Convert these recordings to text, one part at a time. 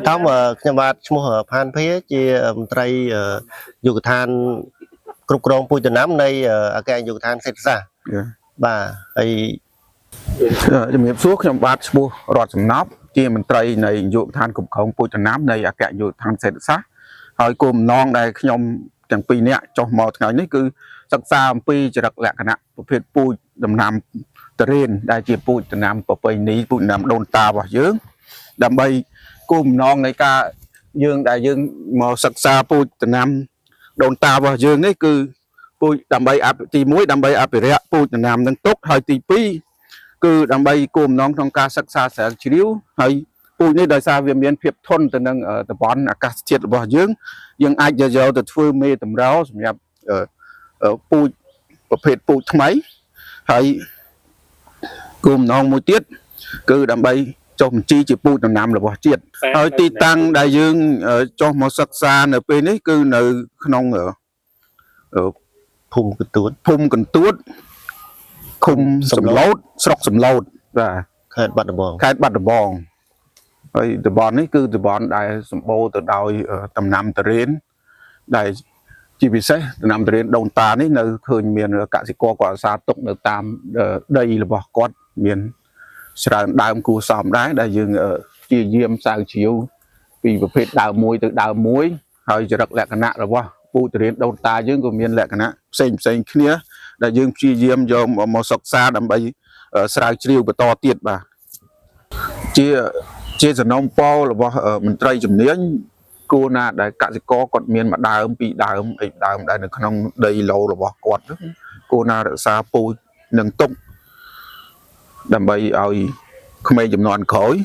ធម្មខ្ញុំបាទឈ្មោះផានភាជាមន្ត្រីយុគឋានគ្រប់គ្រងពូជដំណាំនៃអគ្គនាយកដ្ឋានសេដ្ឋសាស្ត្របាទហើយ ជំរាបសួរខ្ញុំបាទឈ្មោះរតសំណប់ជាមន្ត្រីនៃនាយកដ្ឋានគ្រប់គ្រងពូជដំណាំនៃអគ្គនាយកដ្ឋានសេដ្ឋសាស្ត្រហើយគោលបំណងដែលខ្ញុំទាំងពីរនាក់ចុះមកថ្ងៃនេះគឺសិក្សាអំពីចរិតលក្ខណៈប្រភេទពូជដំណាំទុរេនដែលជាពូជដំណាំប្រពៃណីពូជដំណាំដូនតារបស់យើងដើម្បីគោលបំណងនៃការយើងដែលយើងមកសិក្សាពូជដំណាំដូនតារបស់យើងនេះគឺពូជដើម្បីអភិទី1ដើម្បីអភិរក្សពូជដំណាំនឹងទុកហើយទី2 គឺដើម្បីគោលបំណងក្នុងការសិក្សាស្រាវជ្រាវហើយពូជនេះដោយសារវាមានភាពធន់ទៅនឹងតំបន់អាកាសធាតុរបស់យើងយើងអាចយកទៅធ្វើមេតម្រោសម្រាប់ពូជប្រភេទពូជថ្មីហើយគោលបំណងមួយទៀតគឺដើម្បីចុះបញ្ជីជាពូជដំណាំរបស់ជាតិហើយទីតាំងដែលយើងចុះមកសិក្សានៅពេលនេះគឺនៅក្នុង ភូមិកន្ទួត ភូមិកន្ទួតឃុំសំឡូតស្រុកសំឡូតបាទ ខេត្តបាត់ដំបង ខេត្តបាត់ដំបងហើយតំបន់នេះគឺតំបន់ដែលសម្បូរទៅដោយដំណាំទុរេនដែលជាពិសេសដំណាំទុរេនដូនតានេះនៅឃើញមានកសិករគាត់អាសាទុកនៅតាមដីរបស់គាត់មានច្រើនដើមគួរសមដែរដែលយើងជាយាមស្រាវជ្រាវពីប្រភេទដើមមួយទៅដើមមួយហើយចរិតលក្ខណៈរបស់ពូជទុរេនដូនតាយើងក៏មានលក្ខណៈផ្សេងផ្សេងគ្នាដែលយើងព្យាយាមយកមកសិក្សាដើម្បីស្រាវជ្រាវបន្តទៀតបាទ ជាជាសំណូមពររបស់មន្ត្រីជំនាញគួរណាដែលកសិករគាត់មានមួយដើមពីរដើមអីដើមដែលនៅក្នុងដីឡូរបស់គាត់ហ្នឹងគួរណារក្សាពូជនិងទុកដើម្បីឲ្យក្មេងចំនួនក្រោយ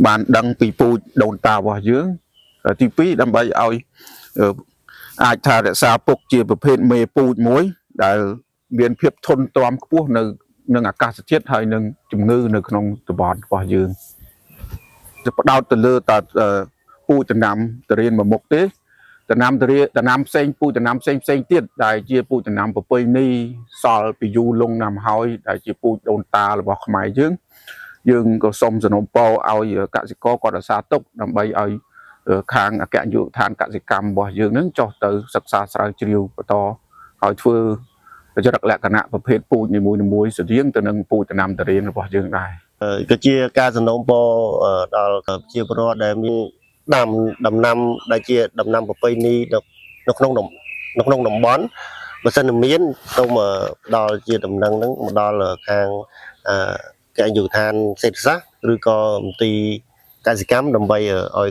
បានដឹងពីពូជដូនតារបស់យើងទី2ដើម្បីឲ្យអាចថារក្សាពុកជាប្រភេទមេពូជមួយ ដែលមានភាពធន់ទ្រាំខ្ពស់នៅនឹងអាកាសធាតុហើយនឹងជំងឺនៅក្នុងតំបន់របស់យើងจะផ្ដោតទៅលើតពូជដំណាំទុរេនមួយមុខទេដំណាំទុរេនដំណាំផ្សេងពូជដំណាំផ្សេងផ្សេងទៀតដែលជាពូជដំណាំប្រពៃណីសល់ពីយូរលង់ណាស់ហើយដែលជាពូជដូនតារបស់ខ្មែរយើងយើងក៏សូមសំណូមពរឲ្យកសិករគាត់រក្សាទុកដើម្បីឲ្យខាងអគ្គនាយកដ្ឋានកសិកម្មរបស់យើងនឹងចុះទៅសិក្សាស្រាវជ្រាវបន្តហើយធ្វើចរិតលក្ខណៈប្រភេទពូជនីមួយៗស្តៀងទៅនឹងពូជដំណាំទុរេនរបស់យើងដែរ ក៏ជាការសំណូមពរដល់ប្រជាពលរដ្ឋដែលមានដាំដំណាំដែលជាដំណាំប្រពៃណីនៅក្នុងនៅក្នុងតំបន់បើសិនមានសូមផ្ដល់ជាដំណឹងហ្នឹងមកដល់ខាងអគ្គនាយកដ្ឋានសេដ្ឋសាស្ត្រឬក៏មន្ទីរកសិកម្មដើម្បីឲ្យ